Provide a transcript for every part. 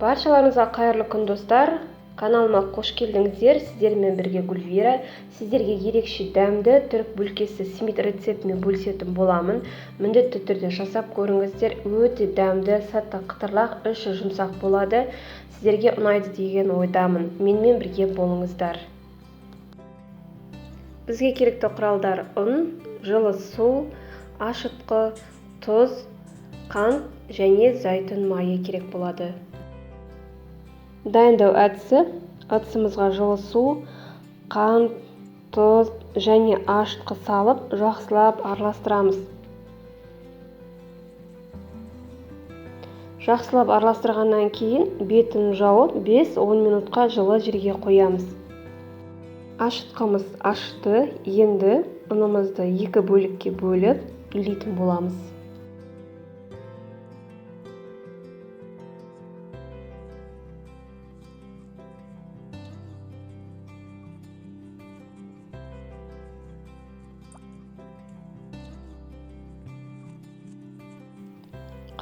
Баршаларыңызға қайырлы күн, достар. Каналыма қош келдіңіздер. Сіздермен бірге Гүлвира. Сіздерге ерекше дәмді түрік бөлкесі симит рецептімен бөлісетін боламын. Міндетті түрде жасап көріңіздер. Өте дәмді, сәтті қытырлақ, іші жұмсақ болады. Сіздерге ұнайды деген ойдамын. Менімен бірге болыңыздар. Бізге керекті құралдар: ұн, жылы су, ашытқы, тұз, қант және зәйтүн майы керек болады. Дайындау әдісі: ыдысымызға жылы су, қант, тұз және ашытқы салып, жақсылап араластырамыз. Жақсылап араластырғаннан кейін бетін жауып 5-10 минутқа жылы жерге қоямыз. Ашытқымыз ашты, енді ұнымызды екі бөлікке бөліп илейтін боламыз.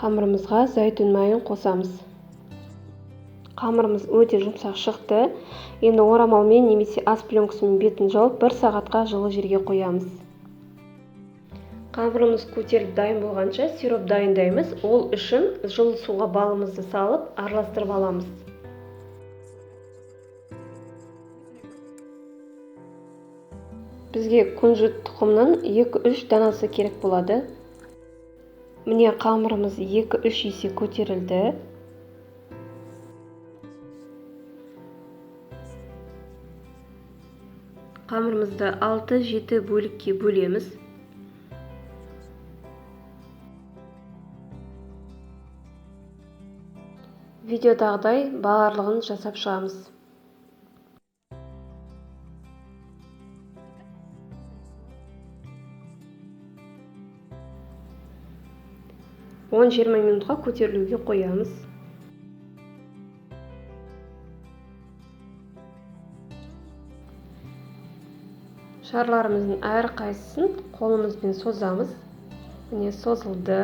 Қамырымызға зәйтүн майын қосамыз. Қамырымыз өте жұмсақ шықты. Енді орамалмен немесе ас пленкасымен бетін жауып, 1 сағатқа жылы жерге қоямыз. Қамырымыз көтеріліп дайын болғанша сироп дайындаймыз. Ол үшін жылы суға балымызды салып, араластырып аламыз. Бізге күнжіт тұқымының 2-3 данасы керек болады. Міне, қамырымыз 2-3 есе көтерілді. Қамырымызды 6-7 бөлікке бөлеміз. Видеодағыдай барлығын жасап шығамыз. 10-20 минутқа көтерілуге қоямыз. Шарларымыздың әр қайсысын қолымызбен созамыз. Міне, созылды.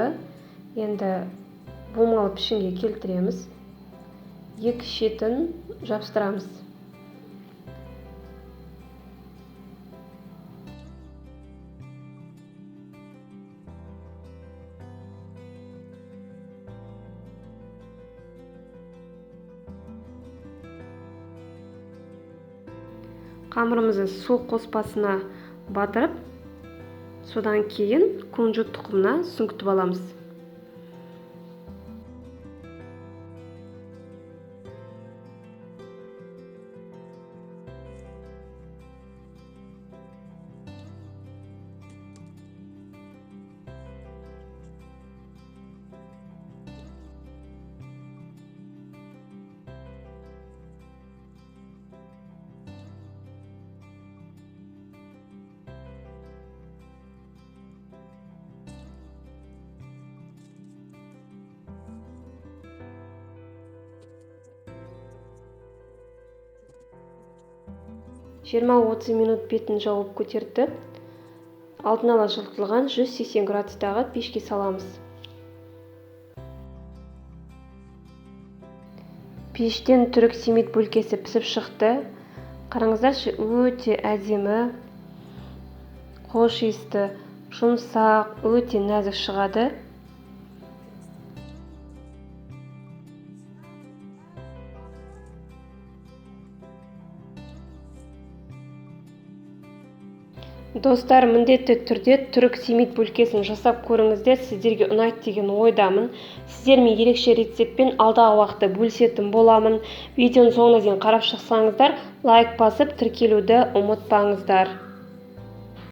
Енді бумалы пішінге келтіреміз. Екі шетін жабыстырамыз. Қамырымызды су қоспасына батырып, содан кейін күнжіт тұқымына сүңгітіп аламыз. 20-30 минут бетін жауып көтертіп, алдын ала жылытылған 180 градустағы пешке саламыз. Пештен түрік симит бөлкесі пісіп шықты. Қараңыздаршы, өте әдемі, хош иісті, жұмсақ, өте нәзік шығады. Достар, міндетті түрде түрік симит бөлкесін жасап көріңіздер, сіздерге ұнайды деген ойдамын. Сіздермен ерекше рецептпен алдағы уақытта бөлісетін боламын. Видеоның соңына дейін қарап шықсаңыздар, лайк басып тіркелуді ұмытпаңыздар.